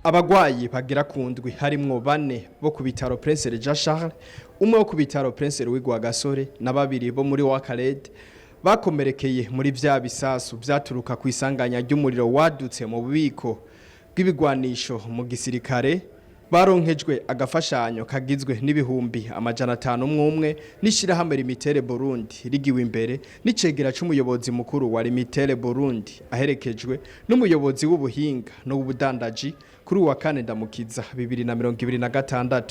Abagwayi bagera ku ndwi, harimwo bane bo ku bitaro Prince Jean Charles, umwe wo ku bitaro Prince Louis Rwagasore na babiri bo muri Wakarede, bakomerekeye muri vya bisasu vyaturuka ku isanganya ry'umuriro wadutse mu bubiko bw'ibigwanisho mu gisirikare, baronkejwe agafashanyo kagizwe n'ibihumbi 500 umwe n'ishirahamwe Lumitel Burundi, rigiwe imbere n'icegera c'umuyobozi mukuru wa Lumitel Burundi, aherekejwe n'umuyobozi w'ubuhinga n'ubudandaji, kuri uwa kane Ndamukiza 2026.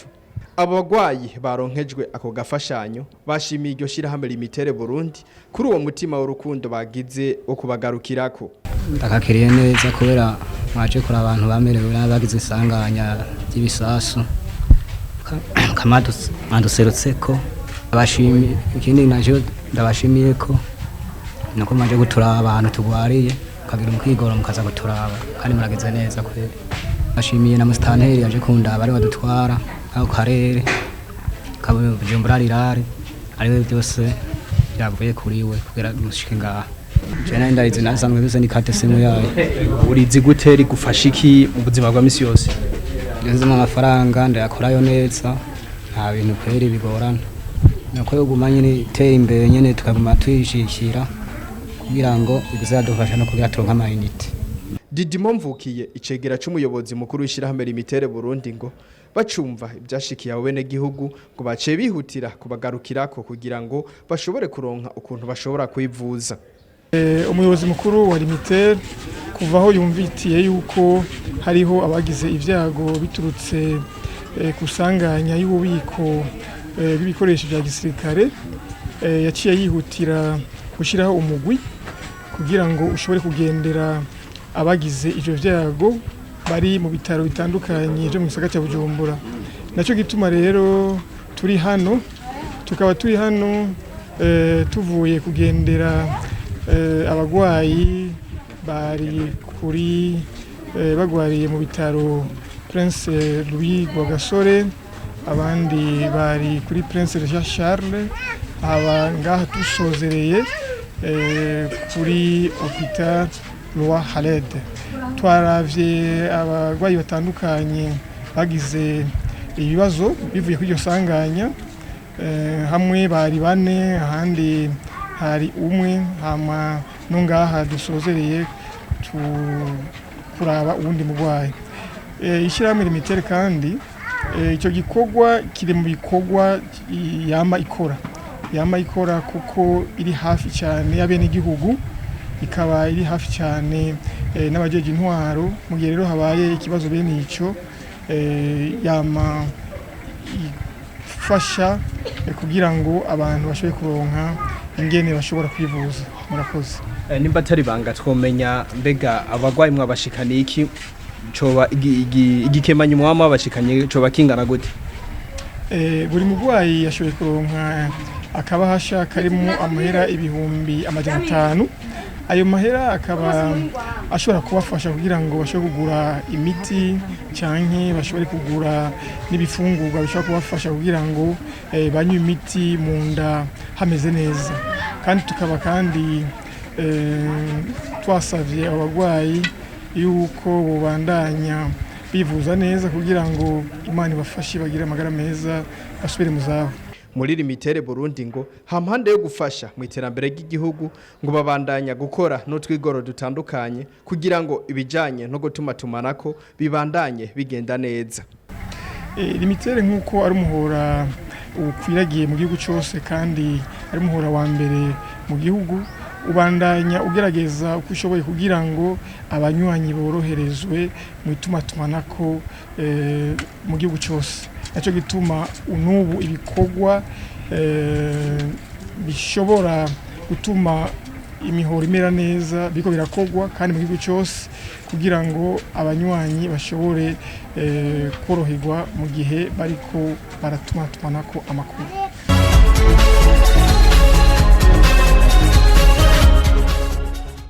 Abo bagwayi baronkejwe ako gafashanyo bashimiye iryo shirahamwe Lumitel Burundi kuri uwo mutima w'urukundo bagize wo kubagarukirako. Ndakakiriye neza kubera mwaje kuri abantu bamerewe nabi, bagize isanganya ry'ibisasu, mwaduserutse ko abashimiye. Ikindi naje ndabashimiye ko nuko mwaje guturaba abantu tugwariye, mukagira umukigoro mukaza guturaba, kandi murageze neza kweri. Bashimiye na musitanteri yaje kundaba, ari badutwara ako karere ka Bujumbura rirare, ariwe byose byavuye kuri we kugira mushike ngaha. Je nari ndayizi, nasanzwe mfise n'icarte SIM yayo. Urizi gute? Rigufasha iki mu buzima bwa misi yose? Nzimo amafaranga ndayakorayo neza, nta bintu kweri bigorana. Nuko yoguma nyene itera imbere nyene, tukaguma tuyishikira kugira ngo bizadufasha no kugira turonke ama unités. Didimo Mvukiye, icegera c'umuyobozi mukuru w'ishirahamwe Lumitel Burundi, ngo bacumva ibyashikiye abo bene gihugu ngo baciye bihutira kubagarukirako kugira ngo bashobore kuronka ukuntu bashobora kwivuza. Umuyobozi mukuru wa Lumitel, kuva aho yumvitiye yuko hariho abagize ibyago biturutse ku sanganya y'ububiko bw'ibikoresho bya gisirikare, yaciye yihutira gushyiraho umugwi kugira ngo ushobore kugendera abagize ivyo vyago bari mu bitaro bitandukanye byo mu gisagara cya Bujumbura. Nacyo gituma rero turi hano, tukaba turi hano tuvuye kugendera abagwayi bari kuri bagwariye mu bitaro Prince Louis Rwagasore, abandi bari kuri Prince Jean Charles, aba ngaha dusozereye kuri Hôpital Roi Khaled. Twaravye abarwayi batandukanye bagize ibibazo bivuye kuri iryo sanganya. Hamwe bari bane, ahandi hari umwe, hama no ngaha dusozereye kuraba uwundi murwayi. Ishyirahamwe Lumitel kandi, icyo gikorwa kiri mu bikorwa yama ikora, yama ikora kuko iri hafi cyane y'abenegihugu, ikaba iri hafi cyane n'abajeje intwaro. Mu gihe rero habaye ikibazo bene ico, yama ifasha kugira ngo abantu bashobore kuronka ingene bashobora kwivuza. Murakoze. Nimba atari banga, twomenya mbega abagwayi mwabashikaniye iki? Coba igikemanyi mwaba mwabashikanye coba kingana gute? Buri murwayi yashoboye kuronka akabahasha karimo amahera 500,000. Ayo mahera akaba ashobora kubafasha kugira ngo bashobore kugura imiti canke bashobore kugura n'ibifungurwa bishobora kubafasha kugira ngo banywe imiti mu nda hameze neza. Kandi tukaba kandi twasavye abo bagwayi yuko bobandanya bivuza neza kugira ngo Imana ibafashe, bagire amagara meza, basubire mu zabo. Muri Lumitel Burundi ngo hampande yo gufasha mu iterambere ry'igihugu, ngo babandanya gukora n'utwigoro dutandukanye kugira ngo ibijanye no gutuma tumanako bibandanye bigenda neza. Lumitel, nk'uko ari umuhora ukwiragiye mu gihugu cyose kandi ari umuhora wa mbere mu gihugu, ubandanya ugerageza uko ushoboye kugira ngo abanywanyi boroherezwe mu itumatumanako mu gihugu cyose. Nacyo gituma n'ubu ibikorwa bishobora gutuma imihoro imera neza biriko birakorwa kandi mu gihugu cyose, kugira ngo abanywanyi bashobore koroherwa mu gihe bariko baratumatumanako amakuru.